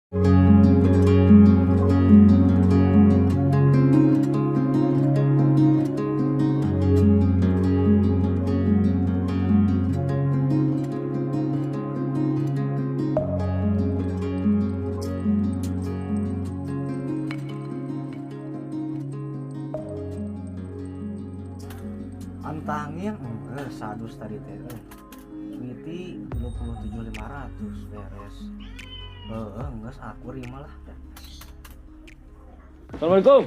Antangin sadus tadi teh. Miti 27.500 beres. Heeh, geus akur ieu mah lah. Assalamualaikum.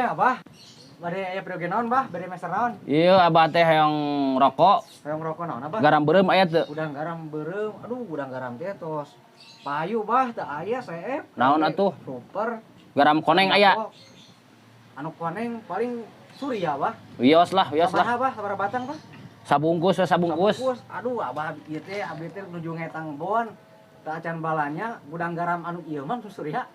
Abah, bade aya peryogi naon, Bah? Bade meser naon? Iya, abah teh hayang rokok. Hayang rokok naon, Abah? Garam beureum aya teu? Udang garam beureum. Aduh, udang garam teh tos payu, Bah, teu aya seep. Naon atuh? Super. Garam koneng aya. Anu koneng paling Surya, Bah. Wios lah, wios lah. Sabaraha, Bah? Sabaraha batang, Bah? Sabungkus, sabungkus. Sabungkus. Aduh, Abah ieu teh abdi teh nuju ngetang bon. Teu acan balanya gudang garam anu ieu mah Surya.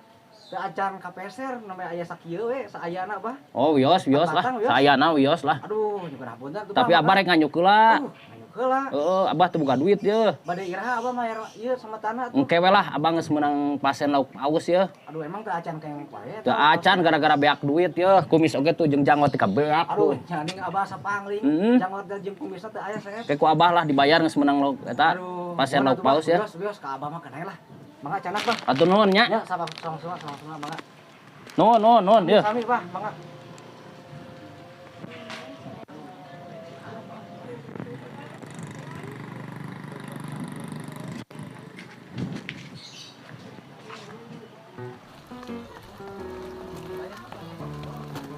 Teu acan kapeser namanya aya sakieu we, saayana, Bah. Oh, wios, wios lah. Saayana wios lah. Aduh, nyukur hapunten tuh. Tapi Abah rek nganyuk heula. Aduh, nganyuk heula. Heeh, Abah teu boga duit ye. Bade iraha Abah mayar ieu sama tanah tuh. Engke we lah, Abah geus meunang pasen lauk paus ye. Aduh, emang teu acan kayang wae. Teu acan gara-gara beak duit ye. Kumis oge tuh jeung janggot teh kabeak. Aduh, nyaning Abah sapangling. Janggot jeung kumisna teu aya seep. Ke ku Abah lah dibayar geus meunang lauk eta. Pasen lauk paus ye. Wios, wios ka Abah mah kenai lah. Mangga canak, Bah. Atur nuhun nya. Ya, sama-sama, mangga. Nuhun, nuhun, nuhun, ye. Sami, Bah, mangga.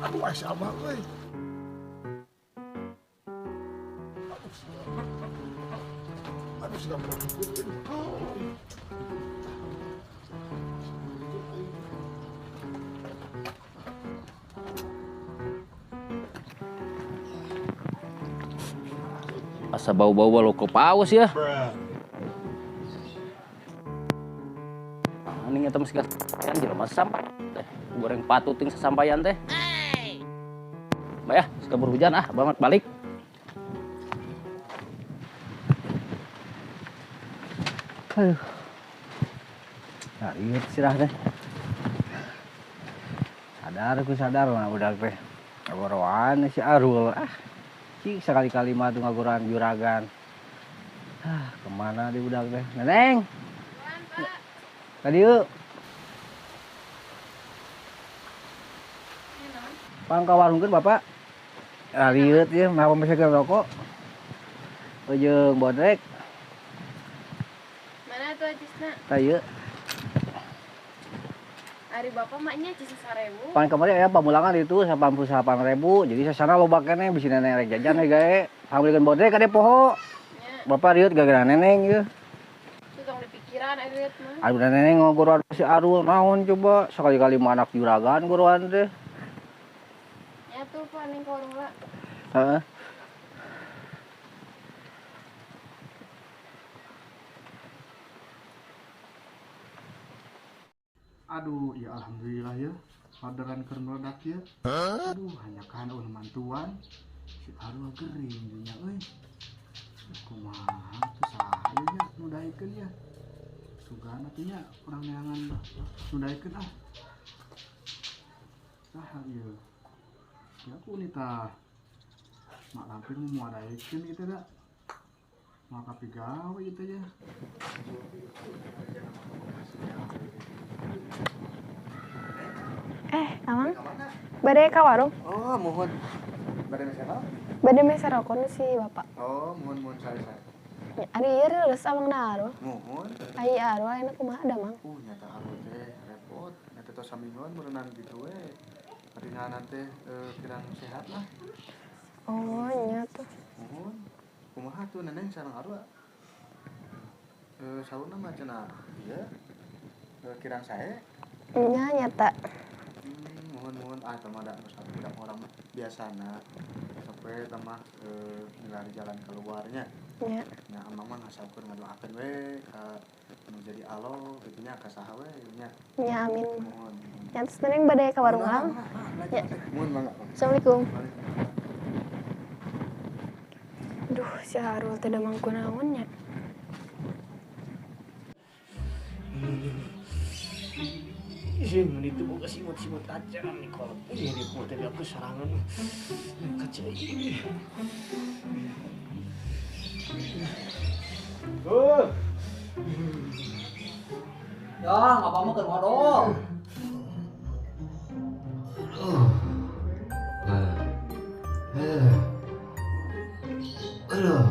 Aduh, si Abah euy. Aduh, sudah berapa? Asa bau-bau loko paus ya. Ini nyata masih kan jelema sampah teh. Goreng patuting sesampaian teh. Mbak ya, suka berhujan ah, banget balik. Aduh. Cari sirah teh. Sadar ku sadar mah budak teh. Ngagoroan si Arul ah. Cik sekali-kali mah tuh ngagoroan juragan. Ah, kemana di budak teh? Neneng. Tadi yuk. Pang ka warungkeun Bapak. Rarieuet ieu mah mesekeun rokok. Jeung bodrek. Mana tuh acisna? Tah ieu. Ari Bapak maknya acis 1.000. Pan kamari aya pamulangan itu 88.000. Jadi sasana loba keneh bisi neneng rek jajan we gae. Pangmeulikeun bodrek kade poho. Bapak rieut gara-gara neneng ieu. Tong dipikiran ari rieut mah. Aduh neneng ngogoroan si Arul naon coba sekali-kali mah anak juragan goroan teh. Nya tuh Pak ning ka warung lah. Heeh. Aduh, ya alhamdulillah ya. Orderan keur meledak ya. Aduh, hanya kan eueuh mantuan. Si Arul gering nya euy. Kumaha tuh saha nya nu daekeun ya. Sugan atuh nya urang neangan nu daekeun ah. Saha ieu? Ya aku nih tah. Mak lampir mau daekeun kitu da. Mau kapigawe ieu teh ya. Amang, bade ka warung? Oh, mohon. Bade meser naon? Bade meser rokok nu si Bapak. Oh, mohon mohon saya. Ari ieu reureus Amang na Arul. Mohon. Ai Arul ayeuna kumaha da, Mang? Nyata Arul teh repot. Nyata tos samingguan meureunan kitu we. Ringanan teh kirang sehat lah. Oh, nya tuh. Mohon. Kumaha tuh neneng sareng Arul? Saurna mah cenah ieu kirang sae. Nya nyata. Mohon-mohon ah teh mah da budak orang biasana sampai teh mah milari jalan keluarnya. Nya. Nya amang mah ngasaukeun ngadoakeun we ka nu jadi alo kitu nya ka saha we nya. Nya amin. Mohon. Nya terus neneng bade ka warung Ang. Nya. Mohon mangga. Assalamualaikum. Duh, si Arul teh damang kunaon nya. Sing itu boga simut-simut aja nih kalau ini teh aku sarangan kecil ini. Oh. Ya, apa mau ke modal? Aduh.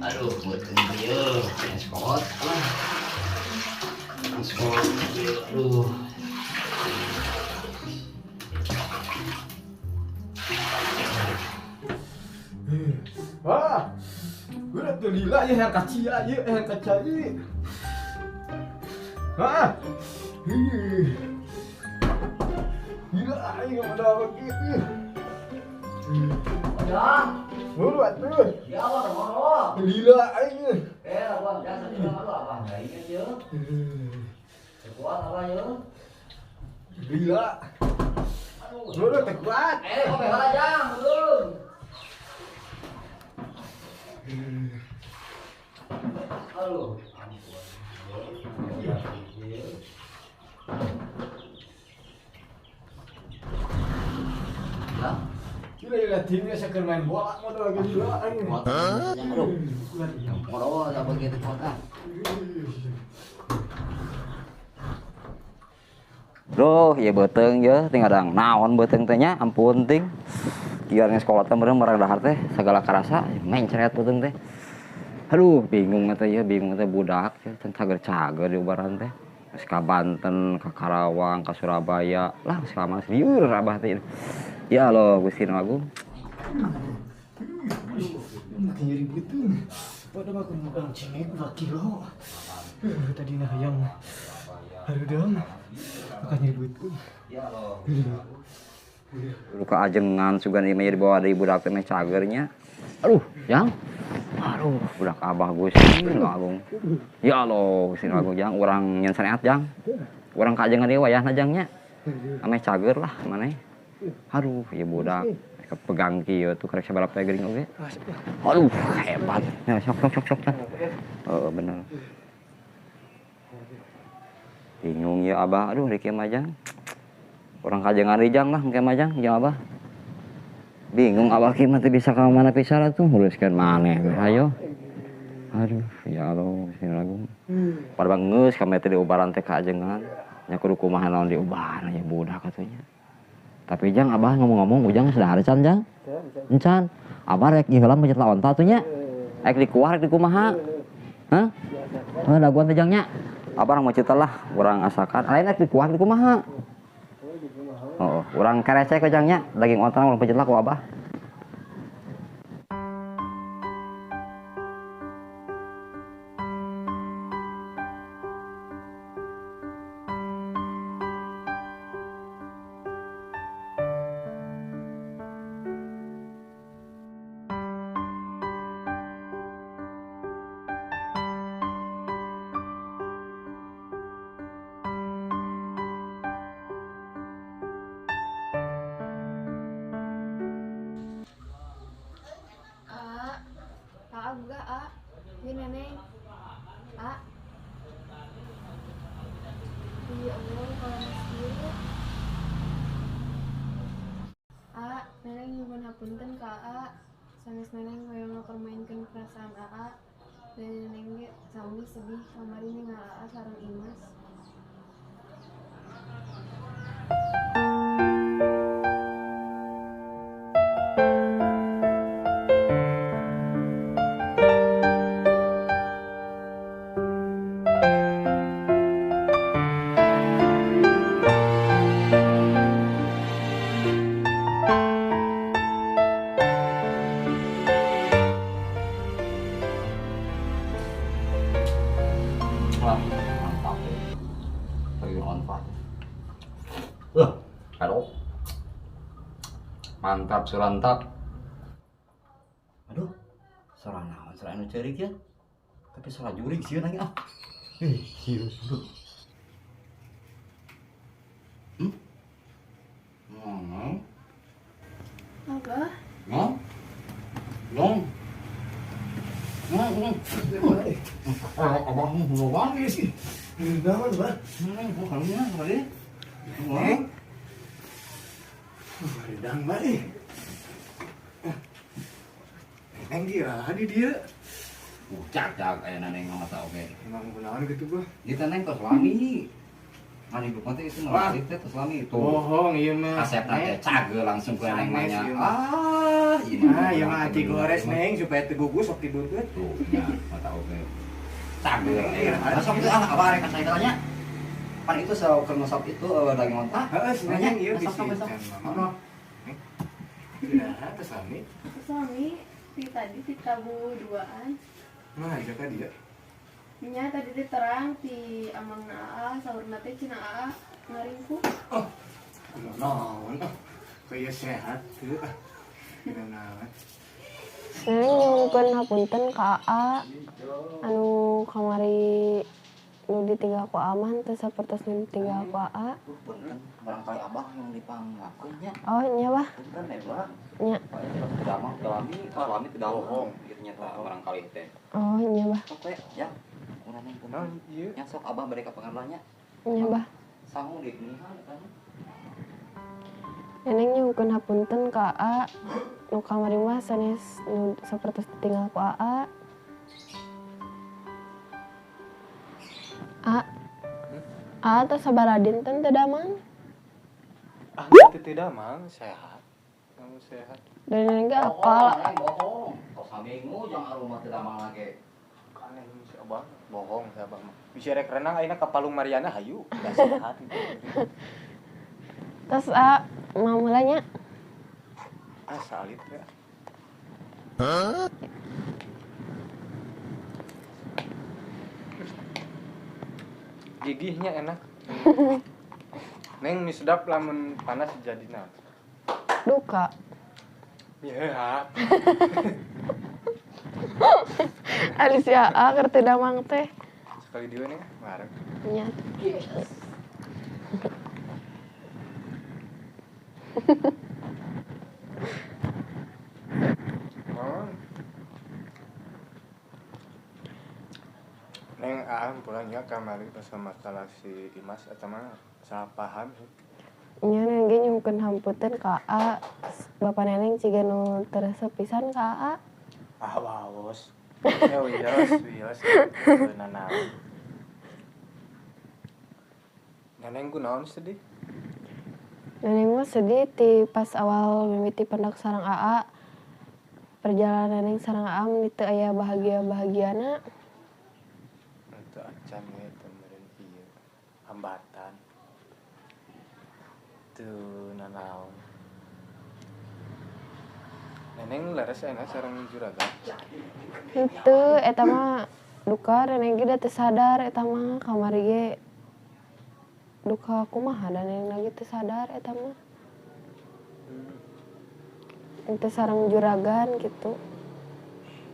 Aduh, beuteung ieu, eskot lah. Eskot ieu, aduh. Wah. Udah tuh lila ya yang kacia ya yang kaca ieu. Hah. Gila aing ada apa kieu. Ya. Buru atuh. Ya apa modal? Lila aing. Eh, abang biasa di mana abang enggak ingat ya. Kuat apa ya? Lila. Aduh. Buru teh kuat. Eh, kok behel jang, belum. Aduh. Ya. Gila gila timnya seker main bola modal lagi gila aing. Aduh. Modal apa gitu kuat ah. Duh, ya beuteung ye ting adang naon beuteung teh nya ampun ting. Kieu sekolah teh meureun marang dahar teh sagala karasa mencret beuteung teh. Aduh, bingung teh ya, bingung teh budak teh cager-cager di ubaran teh. Geus ka Banten, ka Karawang, ka Surabaya, lah geus ka mana lieur abah teh. Ya Allah, Gusti Nu Agung. Makin nyeri beuteung. Padahal aku megang cengek 2 kilo. Tadi nah hayang hareudang. Makan nyeri beuteung. Ya Allah. Luka ajengan sugan ieu mah dibawa deui budak teh meh cagernya. Aduh, jang. Aduh, budak abah Gusti Nu Agung. Ya Allah, Gusti Nu Agung jang urang nyen saneat jang. Urang ka ajengan deui wayahna jang nya. Ameh cager lah maneh. Aduh, ieu budak kepegang kieu tuh karek sabaraha teh geuring oge. Aduh, hebat. Ya sok sok sok sok. Heeh, bener. Bingung ya abah, aduh rek mah jang. Urang ka ajengan deui jang lah engke mah jang, jeung abah. Bingung abah kieu mah teu bisa ka mana pisan atuh, nguruskeun maneh we hayo. Aduh, ya Allah, Gusti Nu Agung. Padahal geus kami teh diubaran teh ka ajengan. Nya kudu kumaha naon diubaran ya budak atuh nya. Tapi jang abah ngomong-ngomong ujang sudah ada can jang? Encan. Abah rek ieu heula mencet lawan atuh nya. Rek dikuah rek dikumaha? Hah? Heuh daguan teh jang nya. Abah mau cerita lah, urang asakan. Lain rek dikuah dikumaha? Oh, urang kerecek we jang nya, daging onta urang pencet lah ku abah. Ini neneng. A. Ya Allah, kalau masih. A, neneng nyuwun hapunten ka A. Sanes neneng hoyong ngapermainkeun perasaan AA. Dan neneng ge sami sedih kamari ningal AA sareng Imas. Wah, mantap. Lagi on fire. Mantap surantap. Aduh, suara naon, suara anu ceurik ya? Tapi suara jurig sieun lagi ah. Eh, sieun bro. Hmm? Hmm. Abah, Ngong. Ngong. Ngong, ngong. Abah mau wangi sih. Naon, Bah? Bukannya tadi. Neng. Hareudang, Bah ih. Neng gila di dia. Cak cak aya neng mata oge. Emang kunaon gitu, Bah? Kita neng tos lami. Mani bukan teh itu Wah. nggak teh tos lami itu. Bohong ieu mah. Asep teh cageur langsung ke neng Sanes mah. ieu mah. Ah, ini. Ah, ieu mah aci gores neng supaya teu gugus sok dibeunkeut. Tuh, ya, mata oge. Cageur. Iya, Masuk tuh ah, abah rek ka nya. Pan itu keur ngosop itu daging onta. Heeh, si Neng ieu Masuk, bisi. masuk, masuk. Kumaha teh lami? Suami ti tadi ti tabu duaan. Mah aja ka dia. Nya tadi teh terang ti amangna Aa, saurna teh cenah Aa ngaringkuk. Oh, kunaon ah. Kayak sehat tuh ah. Kunaon. Neneng nyuhunkeun hapunten ka Aa anu kamari nu ditinggal ku Amah teu sapertos nu ditinggal ku Aa. Punten, barangkali abah yang dipanggakeun nya. Oh nya bah, Punten eh, Bah. nya. Tidak mau lami, lami tidak bohong gitu nyata barangkali teh. Oh nya bah, Sok we, ya. Mun neng Naon ieu? nya sok abah bade ka pangarlanya. nya bah. Sangu di genihan kan. Neneng nyuhunkeun hapunten ka Aa nu kamari mah sanes nu sapertos ditinggal ku Aa. A, Aa tos sabaraha dinten teu damang? Ah, teu teu damang, sehat. Kamu sehat. Dari neneng ge apal. Neng bohong. Tos saminggu jang arumah teu damang lagi. Aneh si Abah, bohong si Abah mah. Bisa rek renang ayeuna ka Palung Mariana hayu, da sehat gitu. Tos A, mamula nya. Ah, salit ya. Gigihnya enak. Neng mie sedap lamun panas jadi naon? Duka. Ya. Ari si Aa keur teu damang teh. Sekali dua nih, bareng. Nya. Oh. Neng ah pulangnya kamari pasal masalah si Imas atau mah salah paham sih. Nya neneng ge nyuhunkeun hapunten ka Aa. Bapak neneng ciga nu teu resep pisan ka Aa. Ah, waos. Ya wios, wios. Nanaon. Neneng kunaon sedih? Neneng mah sedih ti pas awal mimiti pendak sareng Aa. Perjalanan neneng sareng Aa meni teu aya bahagia-bahagiana. Teu acan we teu meureun ieu hambatan. Teu nanaon. Neneng leres ayeuna sareng juragan. Henteu eta mah duka neneng ge da teu sadar eta mah kamari ge duka kumaha da neneng lagi teu sadar eta mah. Henteu sareng juragan gitu.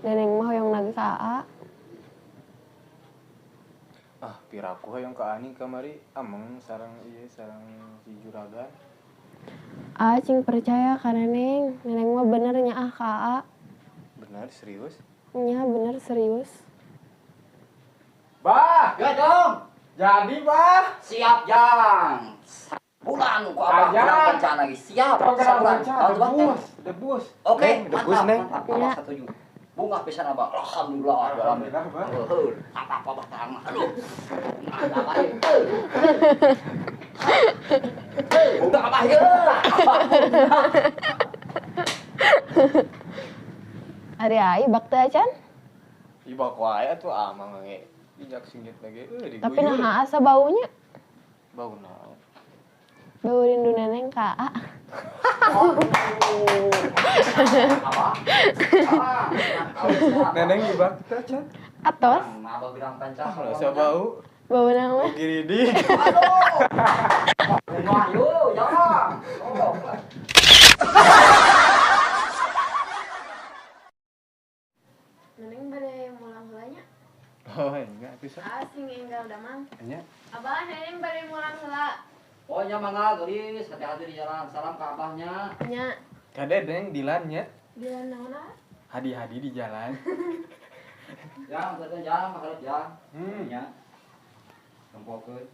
Neneng mah hoyong nage ka Aa. Ah, piraku hoyong ka Ani kamari ameng sareng ieu sareng si juragan. Aa cing percaya ka neneng, neneng mah bener nyaah ka Aa. Bener serius? Nya bener serius. Bah, Ya dong. jadi bah. Siap jang. Bulan ku abah Aja. kurang kencan lagi. Siap. Sebulan. Tahun depan, Debus, debus. Oke, Neng, debus mantap, neng. mantap. Abah setuju. Bunga pisan abah. Alhamdulillah, Alhamdulillah, Bah. Heuh, apa-apa abah tahan. Aduh. Nah, abah ieu. Bunga abah ieu. Abah. Ari ai bakti acan? Ibak wae atuh amang ge. Ijak singgit lagi euy Tapi naha asa baunya? Bau naon? Bau rindu neneng ka Aa. Abah. Neneng ibak teh acan. Atos Abah bilang panca. Ah, asa bau. bau naon? Giridik. Aduh. Bunga yuk, jangan. Oh. hotel damang. Nya. Abah neneng bade mulang heula. Oh nya mangga geulis, hati-hati di jalan. Salam ka abahnya. Nya. Kade Neng dilan nya. Dilan naon ah? Hadi-hadi di jalan. Jang, teh jang, makarep jang. Nya. Tempokeun.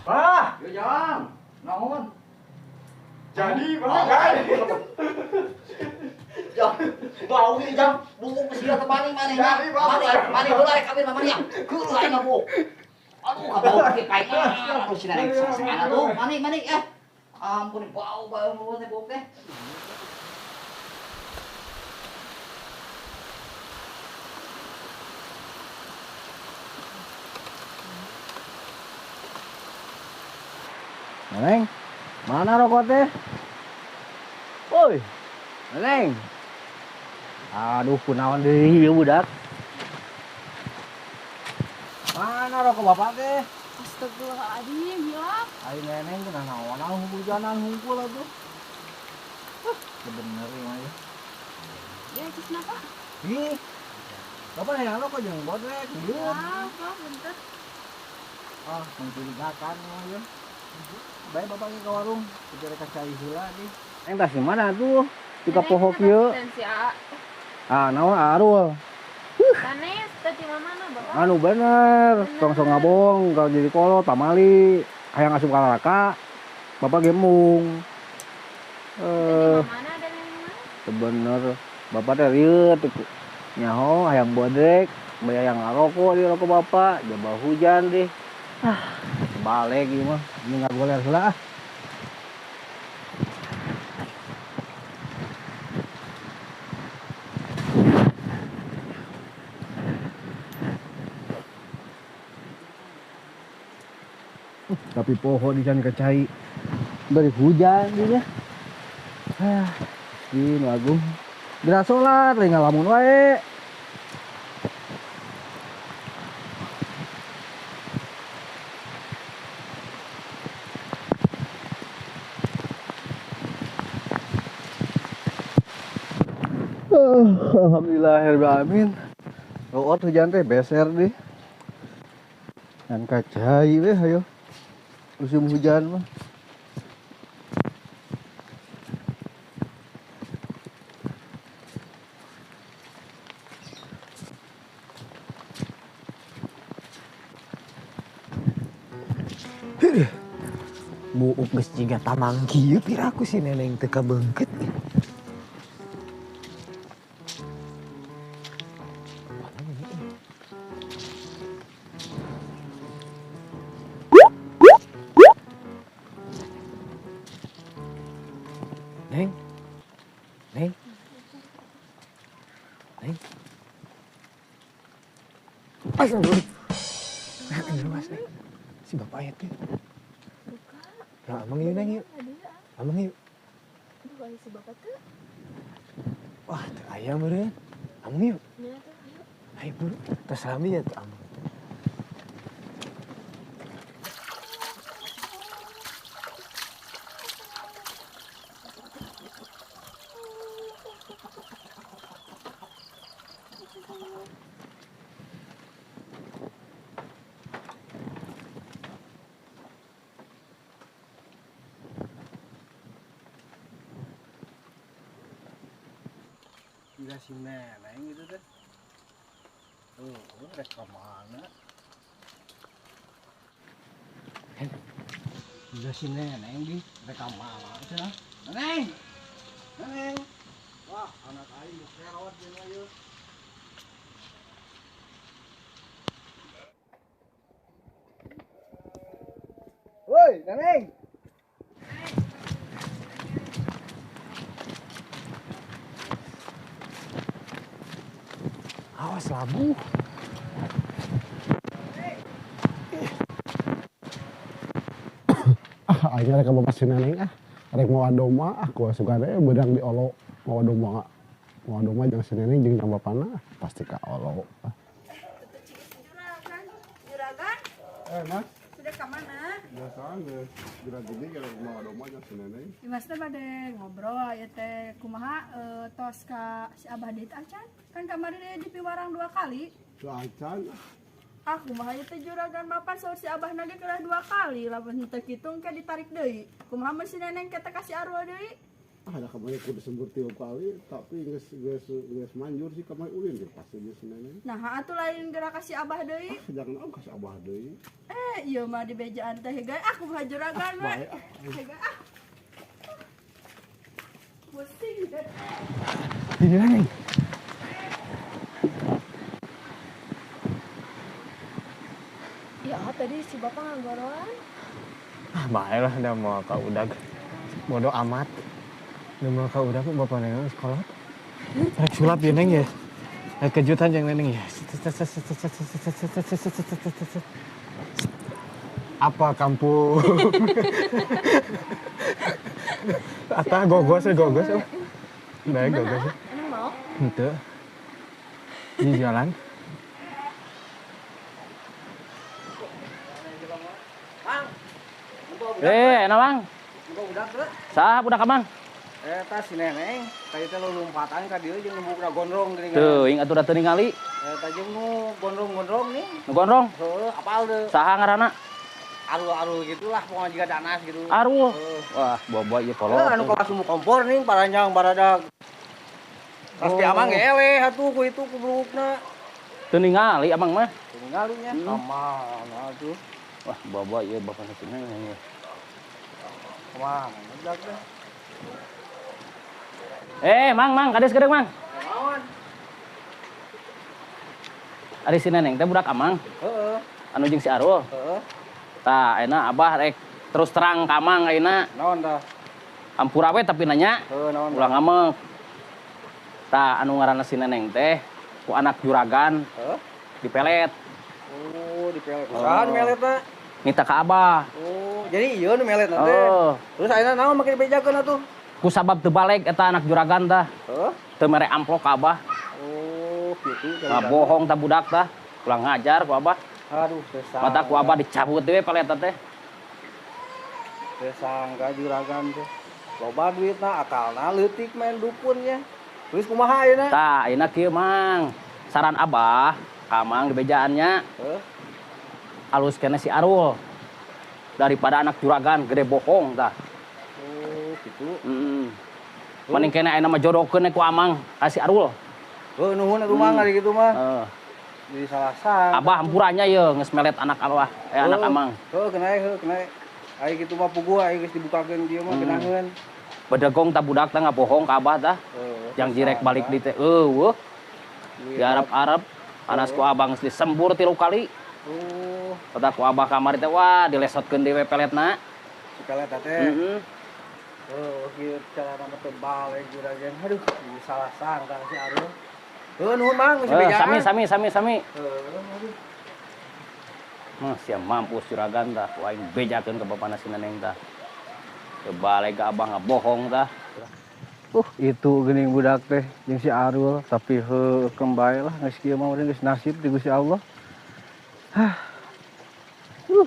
Wah, Yo jang. Naon? Jadi banget. Jang, bau ieu jang, buuk geus sia teh maning maneh nya. Maning, maning heula rek kawin mah maning. Keuleuh aing mah buuk. Aduh, kabau ke paing. Aduh, si neneng sasengana tuh. Maning, maning eh. Ampun bau bau bau teh buuk teh. Neneng, mana rokok teh? Woi, Neneng. Aduh, kunaon deui ieu budak. Mana rokok bapak teh? Astagfirullahaladzim, hilap. Ayo neneng kunaon naon hujanan hungkul atuh. Hah, bener ieu mah. Ya, cus napa? Ih. Bapak hayang rokok jeung bodrek, geus. Ah, Pak, bentar. Ah, mencurigakan mah ieu. Baik bapak ke warung, kita rek cai heula nih. Neng tas di mana tuh? Di poho kieu. Ah, naon Arul. Sanes teh di mana Bapak? Anu bener, tong sok ngabong kalau jadi kolot pamali, hayang asup ka neraka. Bapak ge mung. Mana ada neneng mah? Teu bener. Bapak teh rieut nyaho hayang bodrek, bae hayang ngarokok di rokok bapak, jaba hujan deh. Ah, balik ieu mah, ini ngagoler heula ah. Tapi poho di sana kecai dari hujan dia. Ah, ini agung. Geura salat lain ngalamun wae. Alhamdulillahirabbil alamin. Root hujan teh beser deh. Dan kacai weh ayo. Musim hujan mah. Buuk geus jiga tamang kieu piraku si neneng teu kabeungkeut. Neng, Neng, Neng, pas dulu. Nah, ini mas Neng, si bapak ayat tuh. Nah, amang yuk Neng yuk, amang yuk. Bukan si bapak tuh. Wah, tuh ayam meureun. Amang yuk. Ayo buru, tos rame ya tuh amang. Gila si neneng gitu teh. Tuh, rek ka mana? Gila si neneng di rek ka mana cenah? Neneng. Neneng. Wah, anak aing geus kerot jeung ieu. Woi, neneng. Awas labuh. Ah, aing rek ka bapak si neneng ah. Rek mawa domba ah, ku suka deh beudang di olo mawa domba. Mawa domba jeung si neneng jeung bapana pasti ka olo. Juragan. Juragan. Mas. Dek ka mana? Biasa geus geura gede gara mawa domba jeung si Neneng. Imas teh bade ngobrol ya teh kumaha tos ka si Abah deui acan? Kan kamari deui dipiwarang 2 kali. Teu acan. Ah, kumaha ieu teh juragan mapan saur si Abah nage kelah 2 kali lamun teu kitu engke ditarik deui. Kumaha mun si Neneng ke teh ka si Arul deui? Ah, ada kamari kudu sembur 3 kali tapi geus geus geus manjur sih kamari ulin ge pasti geus si Neneng. Nah, atuh lain geura ka si Abah deui. Ah, jangan om ka si Abah deui. Ieu mah dibejaan teh hegai ah kumaha juragan we. Bae ah. Hegai ah. Pusing deh. Di Neneng. Ya, tadi si bapak ngagoroan. Ah, bae lah udah mau ka udag. Bodoh amat. Udah mau ka udag bapak Neneng sekolah. Rek sulap ya Neng ya. Rek kejutan jeung Neneng ya. Apa kampung? Atah gogos ya gogos. Baik gogos. Emang mau? Henteu. Di jalan. Enak Bang. Saha budak Abang? Eta si Neneng, tadi teh lompatan ka dieu jeung numbukna gondrong geuning. Teuing atuh da teu ningali. Eta jeung nu gondrong-gondrong nih. Nu gondrong? Heuh, apal teu? Saha ngaranna? Arul-arul gitulah pokoknya jiga danas gitu. Arul. Wah, bobo ieu kolot. Heuh, anu kawas sumur kompor nih paranjang baradag. Pasti amang ge eleh atuh ku itu ku bulukna. Teu ningali abang mah. Teu ningali nya. Kamana atuh? Wah, bobo ieu bapana si Neneng. Kamana budak teh? Mang, Mang, kades gedeng, Mang. Naon? Ari si Neneng teh budak Amang. Heeh. Anu jeung si Arul. Heeh. Tah, ayeuna Abah rek terus terang ka Amang ayeuna. Naon tah? Hampura we tapi nanya. Heeh, naon? Ulah ngamek. Tah, anu ngaranna si Neneng teh ku anak juragan. Heeh. Dipelet. Oh, dipelet. Usaha nu meletna? Minta ka Abah. Oh, jadi ieu nu meletna teh. Terus ayeuna naon make dibejakeun atuh? Ku sabab teu baleg eta anak juragan tah. Heeh. Teu mere amplop ka Abah. Oh, kitu. Ngabohong tah budak tah. Ulah ngajar ku Abah. Aduh, teu sangka. Mata ku Abah dicabut we pelet teh. Teu sangka juragan teh. Loba duitna, akalna leutik main dukun nya. Terus kumaha ayeuna? Tah, ayeuna kieu Mang. Saran Abah ka Mang dibejaannya. Heeh. Alus keneh si Arul. Daripada anak juragan gede bohong tah. Gitu. Mending kene ayeuna mah jodohkeun ku Amang ka si Arul. Heuh, nuhun atuh Mang ari kitu mah. Jadi salah sangka. Abah hampurannya ye geus melet anak arwah, anak Amang. Heuh, kena heuh, kena. Ari kitu mah puguh ari geus dibukakeun kieu mah keunaheun. Bedegong tah budak tah ngabohong ka Abah tah. Yang jirek balik di teh eueuh. Diarep-arep anas ku Abah geus disembur 3 kali. Kata ku Abah kamari teh wah dilesotkeun deui we peletna. Si pelet teh. Heeh. Oh, kieu carana mah teu balik juragan. Aduh, salah sangka si Arul. Heuh, nuhun Mang, geus dibejaan. Sami sami sami sami. Heuh, aduh. Mah sia mampus juragan tah, ku aing bejakeun ka bapana si Neneng tah. Teu balik ka Abah ngabohong tah. Itu geuning budak teh jeung si Arul, tapi heuh keun bae lah geus kieu mah geus nasib di Gusti Allah. Hah.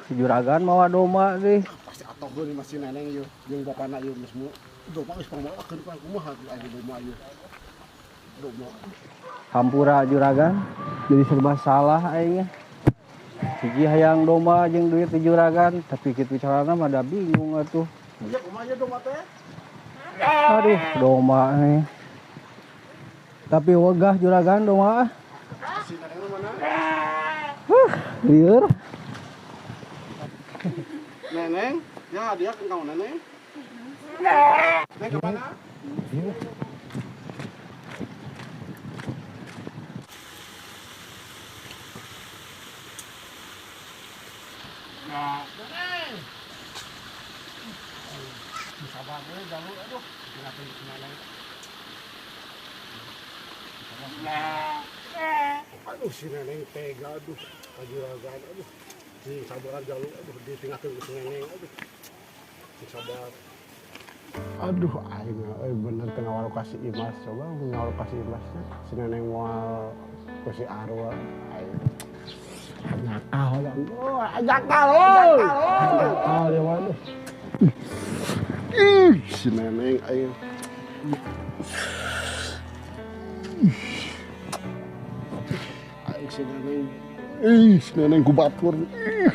Juragan mawa domba deui. Pasti atoh geuning mah si Neneng ieu jeung bapana ieu geus mu domba geus pangmawakeun ku kumaha atuh domba ieu. Domba. Hampura juragan jadi serba salah aing. Hiji hayang domba jeung duit di juragan, tapi kitu carana mah da bingung atuh. Ieu kumaha ieu domba teh? Aduh, domba nih. Tapi wegah juragan domba. Si Neneng mana? Lieur. Neneng, ya dia ke kamu Neneng. Neng kemana? Nah, Neneng. Sabar we jalu aduh, kenapa si Neneng? Aduh si Neneng tega aduh, ka juragan aduh. Sing sabar jalu aduh ditinggalkeun ku si Neneng aduh. Sing sabar. Aduh aing euy bener teu ngawaru ka si Imas coba ngawaru ka si Imasnya. Si Neneng moal ku si Arul aing. Nakal ya Allah. Jakal euy. Jakal ya mah. Ih, si Neneng aing. Aing si Neneng. Ih, si Neneng ku batur. Ih.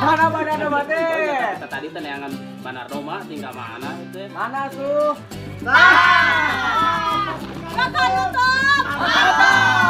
Mana mana mana? Tadi teneangan Banar Roma tinggal mana itu? Mana tuh? Kakak YouTube.